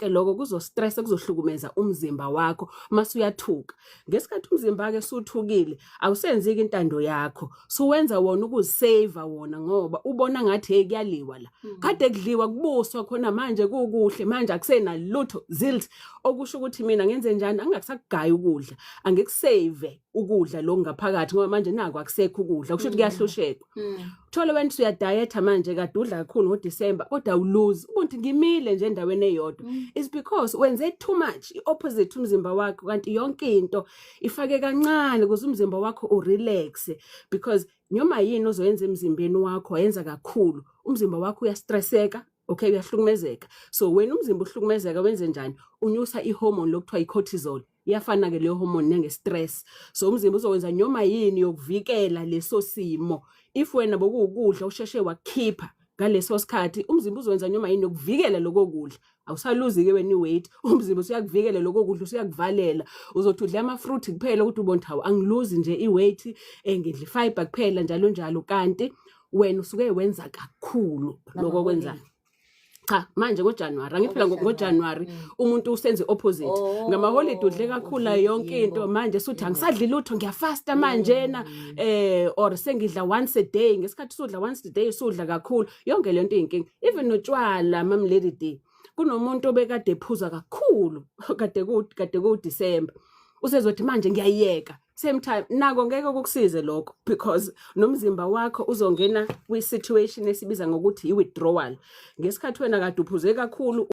Lokho kuzostress, kuzohlukumeza umzimba wakho mase uyathuka. Ngesikhathi umzimba ke suthukile, awusenziki intando yakho, suwenza wona ukuzisave wona, ngoba ubona ngathi, hey, kuyaliwa la, kade kudliwa kubuswa khona, manje kukuhle, manje akusenalutho, zilch. Okusho ukuthi mina ngenze njani? Angakusakugaya ukudla, angikusave ukudla lokhu ngaphakathi, ngoba manje naku akusekho ukudla, kusho ukuthi kuyahlushekwa. Uthole wena usuyadayetha manje, kade udla kakhulu ngoDisemba, kodwa awuluzi ukuthi ngimile nje endaweni eyodwa. Is because wenze too much, i-opposite umzimba wakho. Kanti yonke into ifake kancane ukuze umzimba wakho urelax, because noma yini ozoyenza emzimbeni wakho, wayenza kakhulu, umzimba wakho uyastresseka, okay, uyahlukumezeka. So wena umzimba uhlukumezeka, wenze njani? Unyusa ihormone lokuthiwa i-cortisol. Iyafana-ke leyo hormone nenge-stress. So umzimba uzokwenza noma yini yokuvikela leso simo. If wena bokuwukudla usheshe wakukhipha ngaleso sikhathi, umzimba uzokwenza noma yini yokuvikela lokho kudla. Awusaluzi-ke wena i-weight, umzimba usuyakuvikela lokho kudla, usuyakuvalela. Uzothi udla ama-fruit kuphela, ukuthi ubone ukuthi, hawu, angiluzi nje i-weight, ngidla i-fiber kuphela, njalo njalo, kanti wena usuke wenza kakhulu lokho okwenzayo. Cha, manje ngoJanuary, angiphila ngoJanuary umuntu usenze opposite. Ngamaholide udle kakhulu yonke into, manje suthi angisadli lutho, ngiyafasta manjena, or sengidla once a day. Ngesikhathi sudla once a day, sudla kakhulu, yonke lento iyinkinga. Even notshwala, Mam Lady D, kunomuntu obekade ephuza kakhulu kade ku December, usezothi manje ngiyayiyeka. Same time nako ngeke kukusize lokho, because nomzimba wakho uzongena kwi-situation esibiza ngokuthi i-withdrawal, ngesikhathi wena kade uphuze kakhulu.